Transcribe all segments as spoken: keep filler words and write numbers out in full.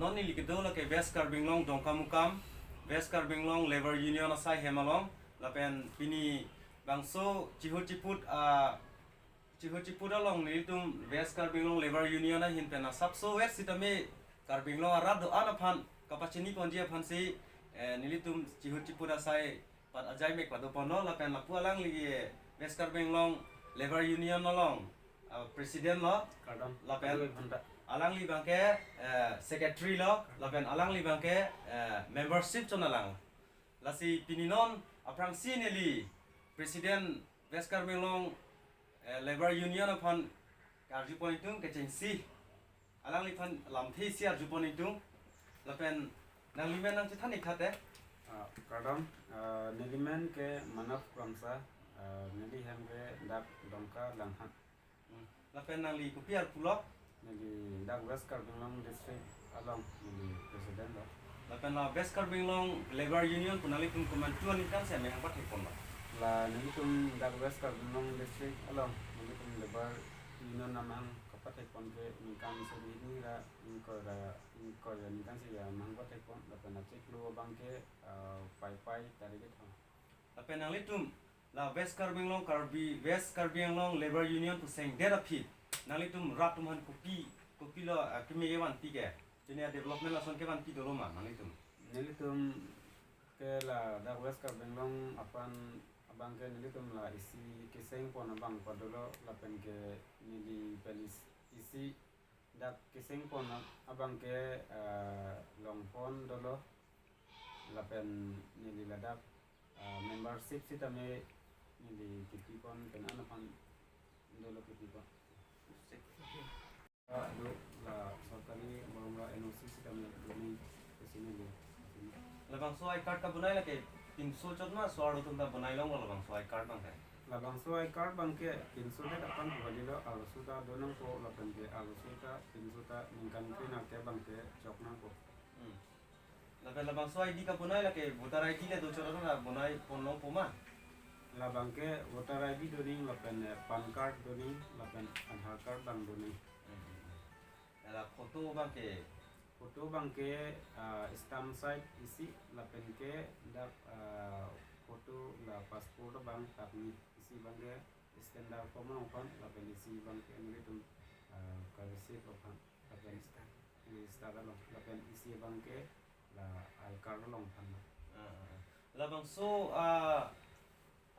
Non neli kedo lake West Karbi Anglong Dongkamukam, West Karbi Anglong Labour Union asai hem along, lapen pini bangso chihut chiput, ah, chihut chiput along nelitum West Karbi Anglong Labour Union ahin pen asapso West sitame Karbi Anglong arat do-an aphan kapachini ponji aphansi, eh, nelitum chihut chiput asai pat ajai mek pado ponlo, lapen lapu alangli, eh, West Karbi Anglong Labour Union along, ah, president lo, kardom, lapen kardom, bhanta, alangli abangke, eh, secretary lo, lapen alangli abangke, eh, membership chon alang. Lasi pini non aphrangsi neli president West Karbi Anglong, eh, Labour Union aphan karju pon itum kechengsi alangliphan lamthe isi arju pon itum, lapen nanglimen nangchethan ik tha te. Ah, kardom, ah, nelimen ke Manav Kramsa, ah, neli hem ke dak Dongka Langhan. Hmm. Lapen nangli kopi arpu lo? Neli dak West Karbi Anglong District along neli president lo. Lapen la West Karbi Anglong Labour Union pu nanglitum komantu aningkan si amahang pathek ponlo? La nelitum dak West Karbi Anglong District along nelitum Labour Union amahang kapathek pon ke ningkan suri hini ra ingkoi ra ingkoi ra ningkan si amahang pathek pon, lapen achiklo abangke, ah, Paipai tarik kethom. Lapen nanglitum la West Karbi Anglong Karbi, West Karbi Anglong Labour Union pu sengdet aphi nanglitum rat atum aphan kopi, kopi lo, ah, keme vanpi ke? Chini a-development lason kevanpi dolo ma nanglitum? Nelitum ke la dak West Karbi Anglong aphan abangke nelitum la isi keseng pon abang padolo, lapen ke neli pen is-, isi dak keseng pon abangke, eh, long pon dolo, lapen neli ladak, eh, membership sitame neli kepi pon pen an aphan dolo kepi pon. Ado la sorkari borom la N O C sitame doni kesini lo. Labangso I card kabonai lake pinso chot ma, so arlo atum ta bonai longlo labangso I card abangke? Labangso I card abangke pinso det aphan bhali lo, arloso ta do nangpo, lapen ke arloso ta pinso ta ningkan kre nang ke abangke chok nangpo. Hmm. Lapen labangso I D kabonai lake voter I D le do chot ra bonai pon longpo ma? Labangke voter I D doning, lapen, eh, PAN card doning, lapen Aadhaar card abang doning. Hmm. La photo abangke? Photo abangke, ah, stamp size isi, lapen ke dak, ah, photo la passport abang tak ni isi abangke standard form along pon, lapen isi abangke nelitum, ah, ka receipt aphan, lapen register along, lapen isi abangke la I card along phan lo. Ah, ah, ah. Labangso, ah,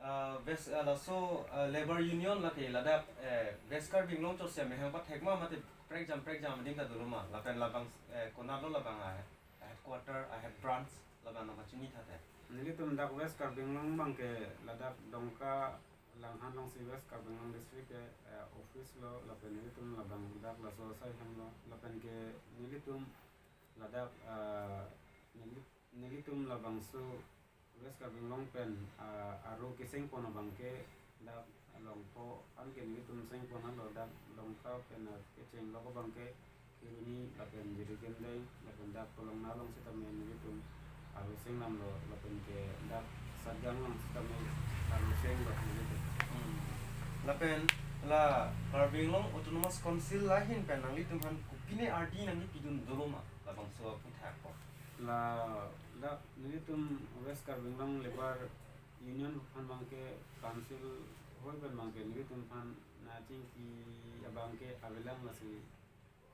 ah, West, ah, laso, ah, Labour Union lake ladak, eh, West Karbi Anglong chot si amahang pathek ma, mate prekjam prekjam ading ta dolo ma? Lapen labang, eh, konat lo labang a headquarter, a head branch, labang nangpachini tha te. Nelitum dak West Karbi Anglong abangke ladak Dongka Langhan alongsi West Karbi Anglong District ke, eh, office lo, lapen nelitum labang dak laso asai hem lo, lapen ke nelitum ladak, eh, neli-, nelitum labangso West Karbi Anglong pen, ah, aro keseng pon abangke dak Longpho an ke nelitum seng pon lo, dak Dongka pen, ah, kecheng lo abangke Kheroni lapen Jirikindeng lapen dak Kolongna along sitame nelitum aro seng nam lo, lapen ke dak Satgaon along sitame aro seng lo nelitum. Hmm. Lapen la Karbi Anglong Autonomous Council lahin pen nanglitum aphan kopine ardi nangkepidun dolo ma labangso aphuthak ko? La, la nelitum West Karbi Anglong Labour Union aphan abangke council hoi pen abangke nelitum aphan nangchingki abangke avelang, lasi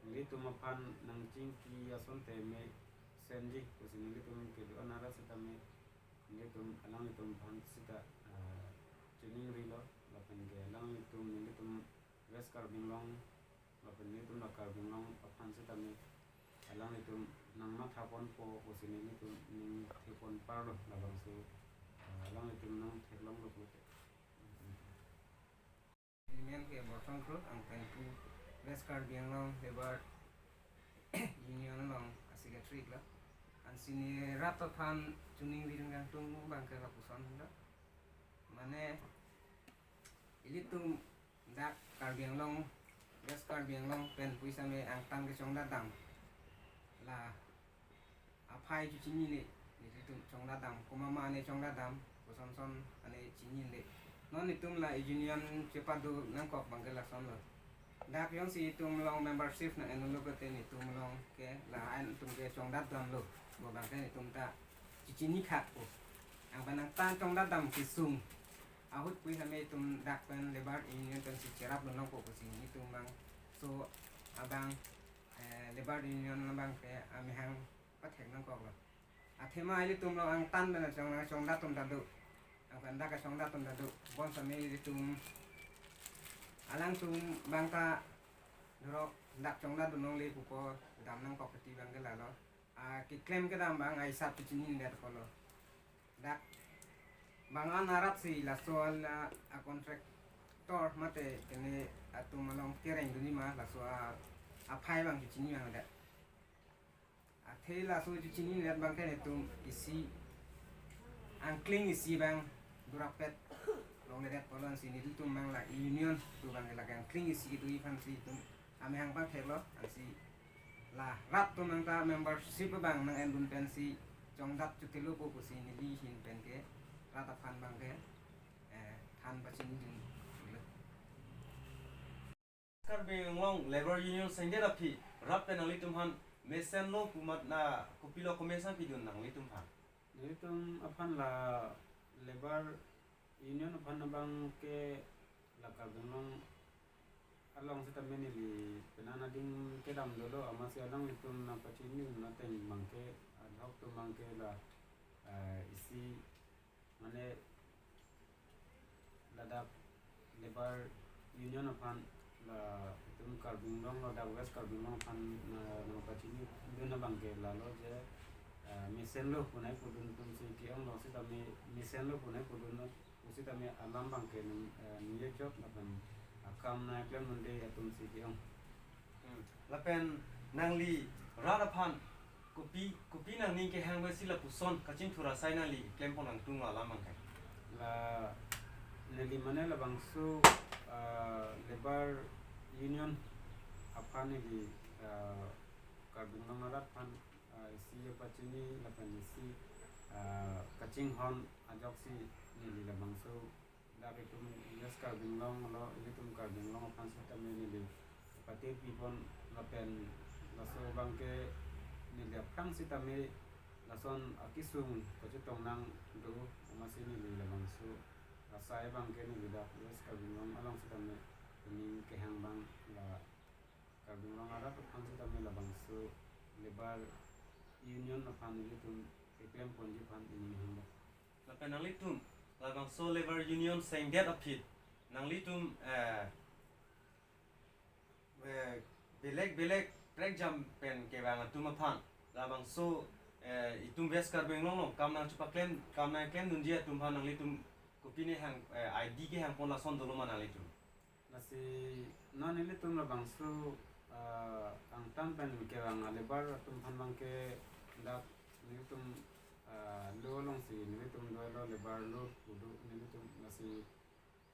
nelitum aphan nangchingki asonte mesenji pusi nelitum kedo-an arat sitame nelitum alanglitum aphan sita, ah, chiningri lo, lapen ke alanglitum nelitum West Karbi Anglong lapen nelitum la Karbi Anglong aphan sitame alanglitum nangmatha ponpo pusi nelitum ning the pon parlo labangso, ah, alanglitum nangtheklonglo pulote. Nelimen ke Borson Kro, angpen pu West Karbi Anglong Labour Union along a-secretary lo. Ansi ne rat aphan chiningri nangtung abangke lapuson lo. Mane ilitum dak Karbi Anglong, West Karbi Anglong pen pu sitame angtan kechongdat dam. La aphai chechinine, nelitum chongdat dam, komat ma ne chongdat dam, kosonson ane chinine. Non nelitum la union chepado nangkok abangke lason lo. Dak jongsi itum along membership nang-en lo kate, itum along ke la-an itum ke chongdat damlo. Bo abang ke itum ta chichini khak po. Anke nangtan chongdat dam kesung ahut pu tame itum dak pen labour union pensi cherap lo nangpo pusi itum bangso abang, eh, labour union abang ke amehang pathek nangkoklo. Athema ilitum lo angtan pen chong, chongdat atum ta do. Angtan dak chongdat atum ta do. Bonsitame ilitum alangtum abang ta dorok dak chongdat dunlongle pupo, dam nangkok kati abang ke lalo. A, keklem kedam abang a-isap chichini det kolo. Dak bang an arat si laso ala a-contractor mate kene atum along kereng dunji ma laso a, aphai abang chichini abang det. Athe laso chichini det abang ke netum isi angkling isi abang durapet longledet pulo, ansi netum abang la union atum abang ke la angkling isi kedo aphansi itum amehang patheklo, ansi la rat atum nangta membership abang nang-en dun pensi chongdat chotelo po pusi neli ahin pen ke rat aphan abang ke, eh, than pachini dunlo. Karbi Anglong Labour Union sengdet aphi rat pen nanglitum aphan mesenlo pu amat na kopilo komesen pidun nanglitum aphan? Nelitum aphan la labour union aphan abang ke la Karbi Anglong along sitame neli penang ading kedam dolo, amatsi alanglitum nangpachini dun ateng abang ke adhok atum abang ke la, eh, isi mane ladak labour union aphan la itum Karbi Anglong lo, dak West Karbi Anglong aphan, eh, nangpachini dun abang ke lalo je, eh, mesenlo punai pudun atum si ke-ong lo sitame mesenlo punai pudun pusitame alam abang ke nung, eh, niyejok lapen akam nangklem nunde atum si ke-ong. Hmm. Lapen nangli rat aphan kopi, kopi nangning kehang pen si lapuson kachingthur asai nangli klempon nangtunglo alam abang ke? La neli mane labangso, ah, labour union aphan neli, ah, Karbi Anglong arat aphan, ah, isi pachini lapen isi, ah, kachinghon ajoksi neli labangso dak itum West Karbi Anglong lo, ilitum Karbi Anglong aphan sitame neli pati pipon lapen laso abang ke neli aphrang sitame lason akesung kachetong nang do, amatsi neli labangso asai abang ke neli dak West Karbi Anglong along sitame ining kehang abang la Karbi Anglong arat aphan sitame labangso labour union aphan ilitum keklem ponji aphan ining hanglo. Lapen nanglitum labangso labour union sengdet aphi nanglitum, eh, eh, belek belek prekjam pen kevang atum aphan labangso, eh, itum West Karbi Anglong along kam nangchepaklem, kam nangklem dunji atum aphan nanglitum kopine hang, eh, I D kehang pon lason dolo ma nanglitum? Lasi non nelitum labangso, ah, angtan pen kevang a-labour atum aphan abang ke dak nelitum, ah, law alongsi nelitum dolo, labour law pu do nelitum, lasi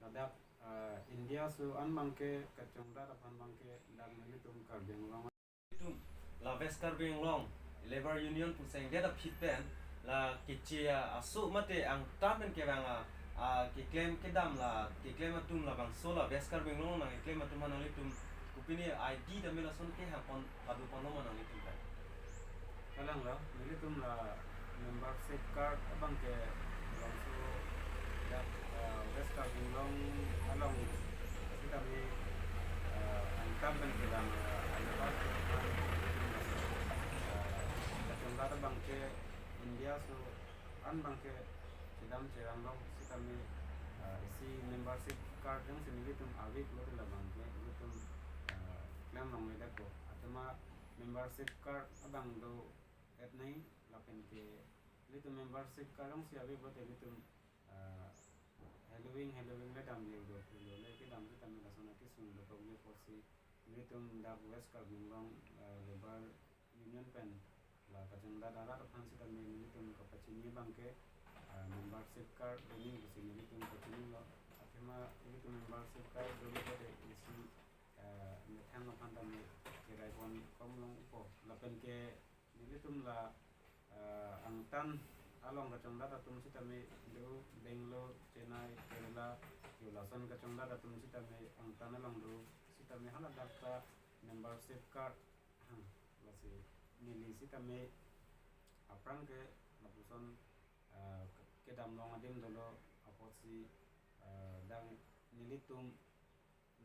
ladak, ah, India aso an abang ke kachongdat aphan abang ke dak nelitum Karbi Anglong. Itum la West Karbi Anglong Labour Union pu sengdet aphi pen la keche aso mate angtan pen kevang a, a, keklem kedam la keklem atum labangso la West Karbi Anglong nangkeklem atum aphan nanglitum kopine I D tame lason kehang pon pado ponlo ma nanglitum pen? Kalang lo, nelitum la membership card abang ke labangso dak, eh, West Karbi Anglong along sitame, eh, angtan pen kedam, eh, a-labour, eh, kachongdat abang ke India aso an abang ke chedam cherang lo sitame, eh, isi membership card jongsi nelitum ave pulote labang ke nelitum, eh, klem longledetpo. Athema membership card abang do-et nai lapen ke ilitum membership card jongsi ave pulote ilitum, ah, heloving, heloving le damji do pulo le kedam sitame lason akesung dokokji apotsi ilitum dak West Karbi Anglong, ah, Labour Union pen la kachongdat arat aphan sitame ilitum kapachini abang ke, ah, membership card doji pusi ilitum pachinilo. Athema ilitum membership card dolo pulote isi, ah, methang aphan tame kerai pon kom longpo. Lapen ke nelitum la, eh, angtan along kachongdat atum sitame do, Bangalore, Chennai, Kerala, yo lason kachongdat atum sitame angtan along do, si Tame hala dak ta membership card, hmm, lasi neli sitame aphrang ke lapuson, eh, kedam long adim dolo apotsi, eh, dak nelitum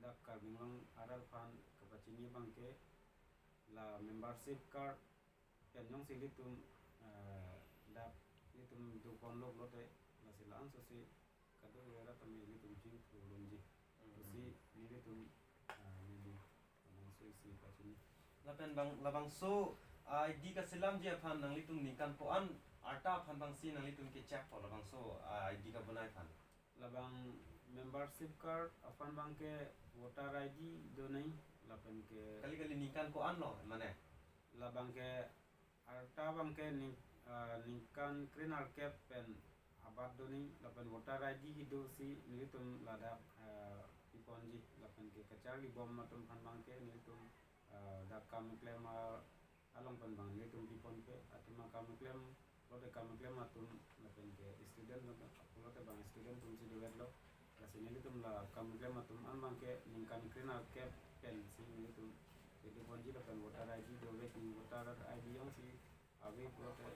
dak Karbi Anglong arat aphan kapachini abangke la membership card pen jongsi ilitum, eh, dak ilitum dukon lok lote lasi la-an sosi kadokave arat tame ilitum chingthur lonji. Hmm. Lasi nelitum, eh, neli labangso isi pachini. Lapen bang labangso I D kaselamji aphan nanglitum ningkan ko-an arta aphan bangsi nanglitum ke-check po labangso, ah, I D kabonai aphan? Labang membership card aphan abangke voter I D donoi, lapen ke kali kali ningkan ko-an lo mane? Labangke arta abangke ning, ah, ningkan kre-nerkep pen abat donoi, lapen voter I D kedo si nelitum ladak, ah, piponji, lapen ke kacharlibom atum aphan abangke nelitum, ah, dak kam keklem a along pen bang nelitum pipon ke, athema kam keklem, lote kam keklem atum lapen ke student atum, lote bang student atum si dovet lo. Lasi nelitum la kam keklem atum an abangke ningkan kre-nerkep pensi nelitum kedo ponji, lapen voter I D dovet, neli voter I D jongsi ave pulote